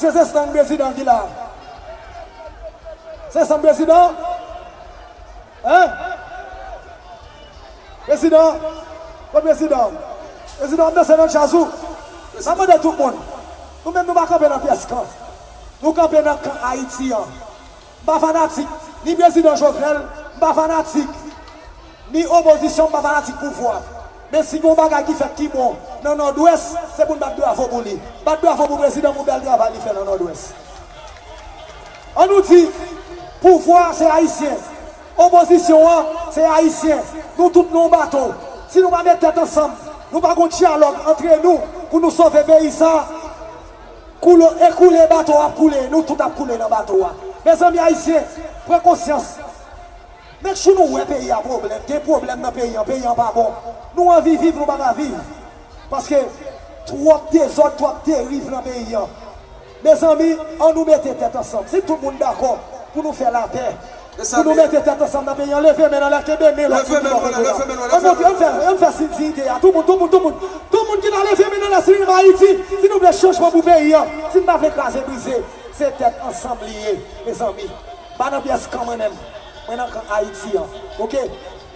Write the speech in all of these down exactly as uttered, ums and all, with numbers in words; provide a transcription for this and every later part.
Se, se stand prezidan ki la. Se stand prezidan? Hein? Prezidan? Kot prezidan? Prezidan ap danse nan djaz ou? M ap mande tout moun. Nou menm nou pa kanpe nan pyès kan. Nou kanpe nan kan Ayiti an. M pa fanatik ni prezidan Jovenel, m pa fanatik ni opozisyon, m pa fanatik pouvwa. Men si gen yon bagay ki fèt ki bon nan Nòdwès, se pou n bat bravo pou li. Bat bravo pou prezidan pou bèl travay li fè nan Nòdwès. An nou di, pouvwa se ayisyen, opozisyon an se ayisyen. Nou tout nan yon bato. Si nou pa met tèt ansanm, nou pa gon dyalòg antre nou pou nou sove peyi sa, koule, e koule bato a ap koule, nou tout ap koule nan bato a. Mezanmi ayisyen, pran konsyans. Make sure nou wè peyi a pwoblèm, gen pwoblèm nan peyi an, peyi an pa bon. Nou anvi viv, nou pa ka viv. Paske twòp dezòd, twòp deriv nan peyi an. Mezanmi, an nou mete tèt ansanm. Si tout moun dakò pou nou fè lapè, pou nou mete tèt ansanm nan peyi an, leve men nan lè, kenbe men lòt moun ki bò kote a. An montre, an fè, an fè siy diyite a. Tout moun, tout moun, tout moun. Tout moun ki la leve men nan lè, si nou renmen Ayiti, si nou vle chanjman pou peyi an, si n pa vle kraze brize, se tèt ansanm li ye, mezanmi. M pa nan pyès kan mwen menm. Mwen nan kan Ayiti an. Oke?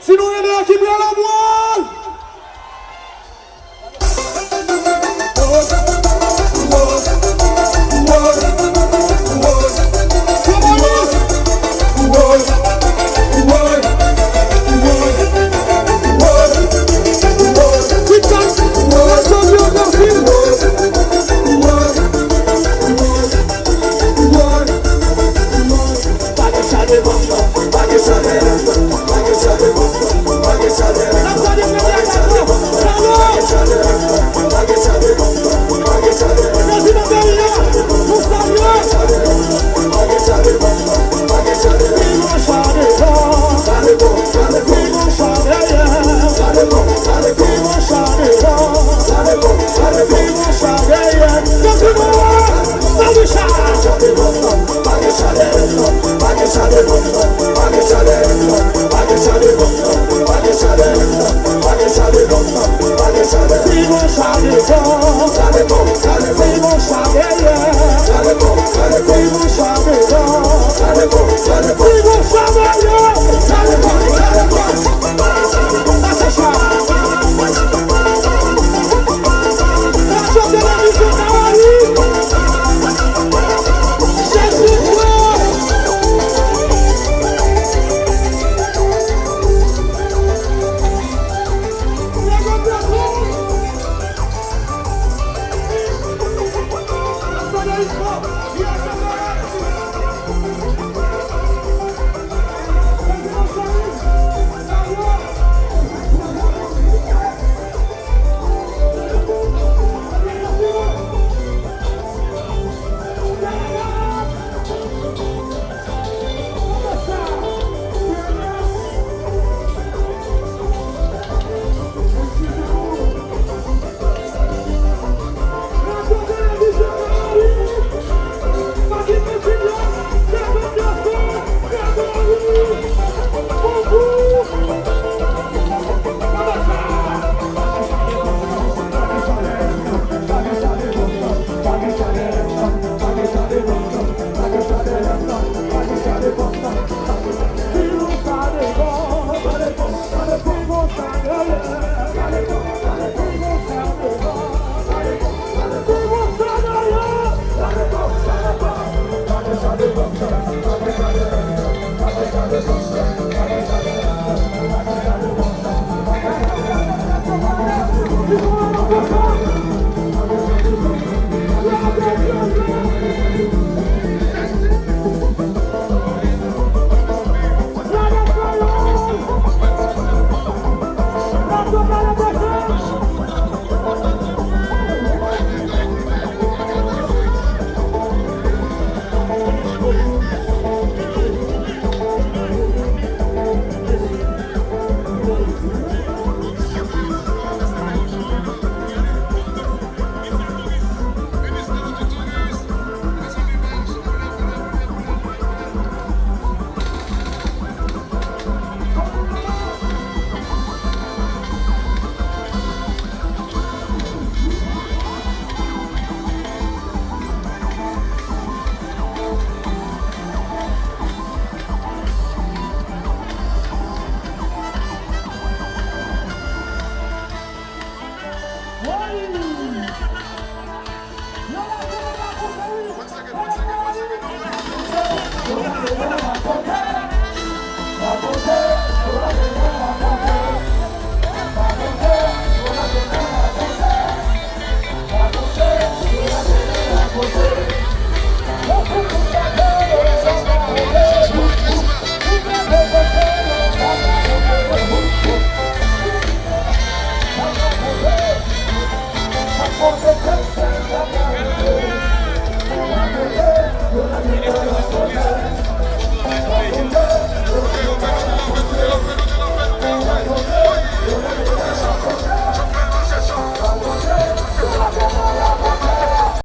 Si nou renmen ekip yo, lòm woy! Pa gen sa devan m nan, pa gen sa dèyè m nan, pa gen sa devan m nan, pa gen sa dèyè m nan, pa gen sa devan m nan, pa gen sa dèyè m nan, pa gen sa devan m nan, pa gen sa dèyè m nan, pa gen sa devan m nan, pa gen sa devan m nan. Prezidan peyi a, nou salye. Pa gen sa devan m nan, pa gen sa devan m nan, pa gen sa dèyè m nan. Simon Chadevan. Chadevan, Chadevan. Simon Chadevan. Chadevan, Chadevan. Simon Chadevan. Chadevan, Chadevan. Simon Chadevan. Kanti mwen. Salye sa.